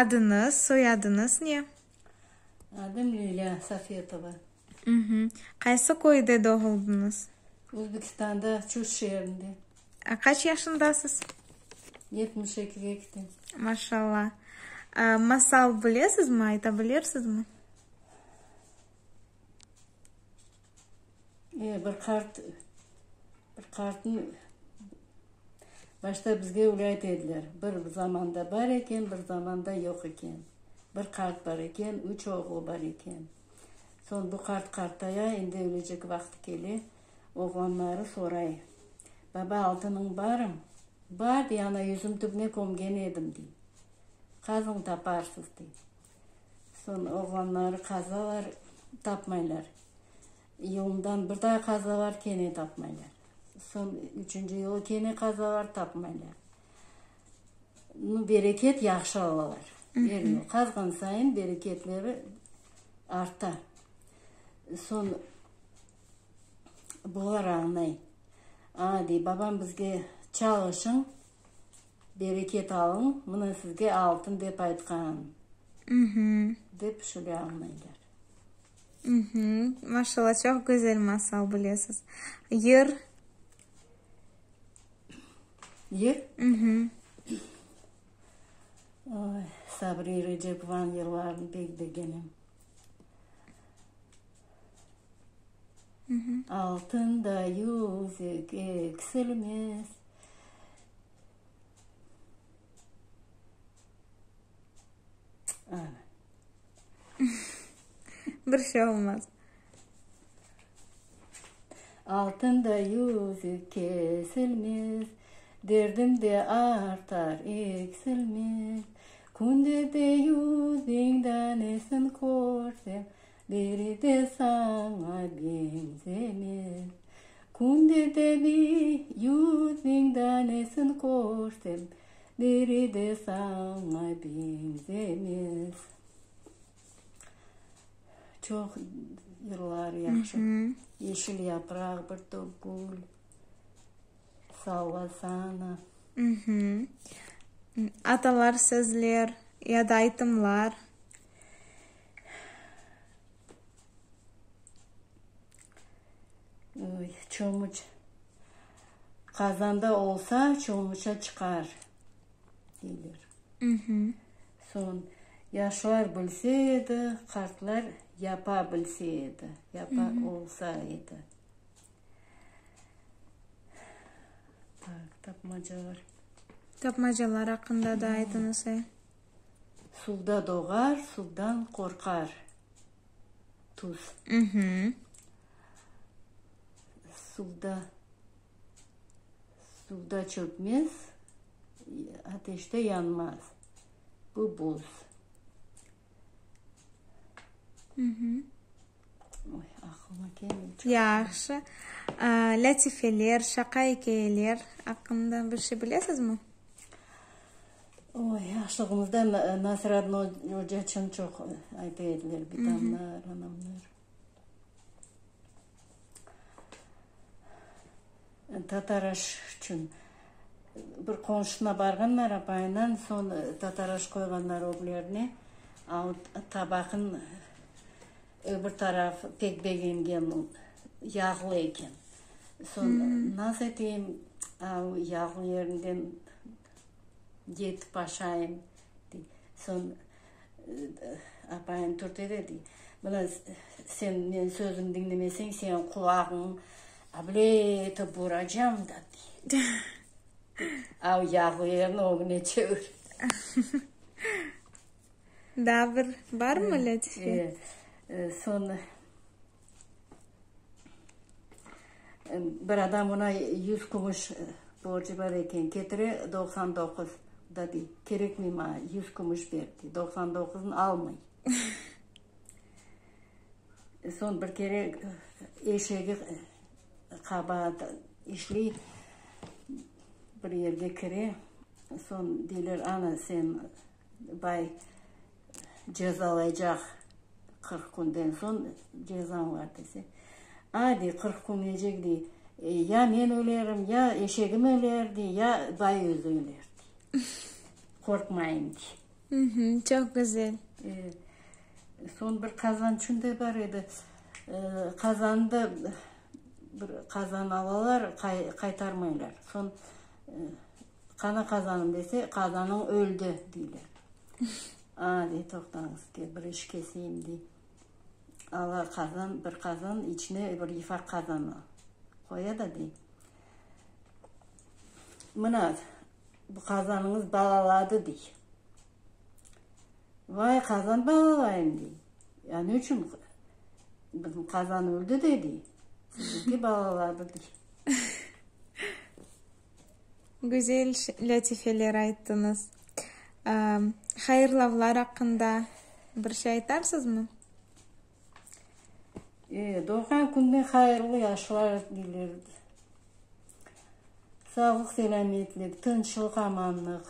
Adıñız, soyadıñız ne? Adım Lilâ Safetova. Qaysı köyde doğuldıñız? Özbekistanda, Çuş şeerinde. Qaç yaşındasız? 72-ge kitem. Maşallah. Masal bilesizmi, ayta bilirsizmi? E, bir qart, bir qartnıñ, başta bizge öyle ayta ediler, bir zamanda bar eken, bir zamanda yoq eken. Bir qart bar eken, üç oğlu bar eken. Soñ bu qart qartaya, endi ölecek vaqtı kele, oğlanları soray, Baba, altınıñ barım? Bar, dey, ana yüzüm tübüne kömgen edim, dey. Qazıñ, taparsız, dey. Soñ oğlanları qazalar, tapmaylar. Yolundan bir daa qazalar, kene tapmaylar. Soñ üçünci yolu kene qazalar, tapmaylar. Nu, bereket yahşı alalar. Er yıl qazğan sayın bereketleri arta. Soñ bular añlay. A, dey, babam bizge çalışıñ, Bereket alıñ, mına sizge altın dep aytqan, dep şöyle añlaylar. Maşallah, çoq güzel masal bilesiz. Yır? Yır? Oy, Sabri Recepovanıñ yırlarını pek begenem. Altında yüzük eksilmez. Bir şey olmaz. Altında yüzük kesilmez, Derdim de artar, eksilmez. Künde de yüzüñ danesin körsem, Biri de saña beñzemez. Künde de bir yüzüñ danesin körsem, Biri de saña beñzemez. Çoq yırlar yahşı. Yeşil yapraq, bir top gül, Sallasana. Atalar sözler ya da aytımlar. Çomuç qazanda olsa, çomuça çıqar, deyler. Soñ, yaşlar bilse edi, qartlar yapa bilse edi, yapa olsa edi. Tak, tapmacalar. Tapmacalar aqqında da aytıñız, e. Suvda doğar, suvdan qorqar. Tuz. Suvda suvda çökmez, ateşte yanmaz. Bu buz. Oy, aqlıma kelmey. Yahşı. Lâtifeler, şaqa ikâyeler aqqında bir şey bilesizmi? Oy, yaşlığımızda Nasıradın oca çın çoq ayta ediler, bitamlar, anamlar. Tataraş içün bir qonşusına barğanlar apayınan, soñ tataraş qoyğanlar öglerine, a o tabaqnıñ öbür tarafı pek begengen, yağlı eken. Soñ nasıl eteyim, a o yağlı yerinden yetip aşayım, dey. Soñ apayım türte de, dey, mına sen menim sözümni diñlemeseñ, seniñ qulağıñ able etip uracam da, dey. A o yağlı yerini ögüne çevir. Daa bir barmı lâtife? Soñ Bir adam oña yüz kümüş borcu bar eken, ketire 99 da dey, kerekmey maña, yüz kümüş ber, dey, 99-nı almay. Soñ bir kere eşegi qabaat işley, bir yerge kire, soñ deyler, ana sen Bay cezalaycaq, 40 künden soñ cezañ bar dese. A, dey, 40 kün necek, dey, ya men ölerim, ya eşegim öler, dey, ya bay özü öler, dey. Qorqmayım, dey. Çoq güzel. Soñ bir qazançün de bar edi. Qazanı da bir qazan alalar, qaytarmaylar. Soñ qana qazanım dese, qazanıñ öldi, deyler. A, dey, toqtañız, bir iş keseyim, dey. Ala qazan, bir qazan, içine bir yıfaq qazanı qoya da, dey. Mına, bu qazanıñız balaladı, dey. Vay, qazan balalayım, dey. Ya ne içün? Bizim qazan öldi de, dey. Siziñki balaladı, dey. Güzel lâtifeler ayttıñız. Hayırlavlar aqqında bir şey aytarsızmı? E, doğğan künüñ hayırlı yaşlar deyler. Sağlıq-selâmetlik, tınçlıq-amanlıq.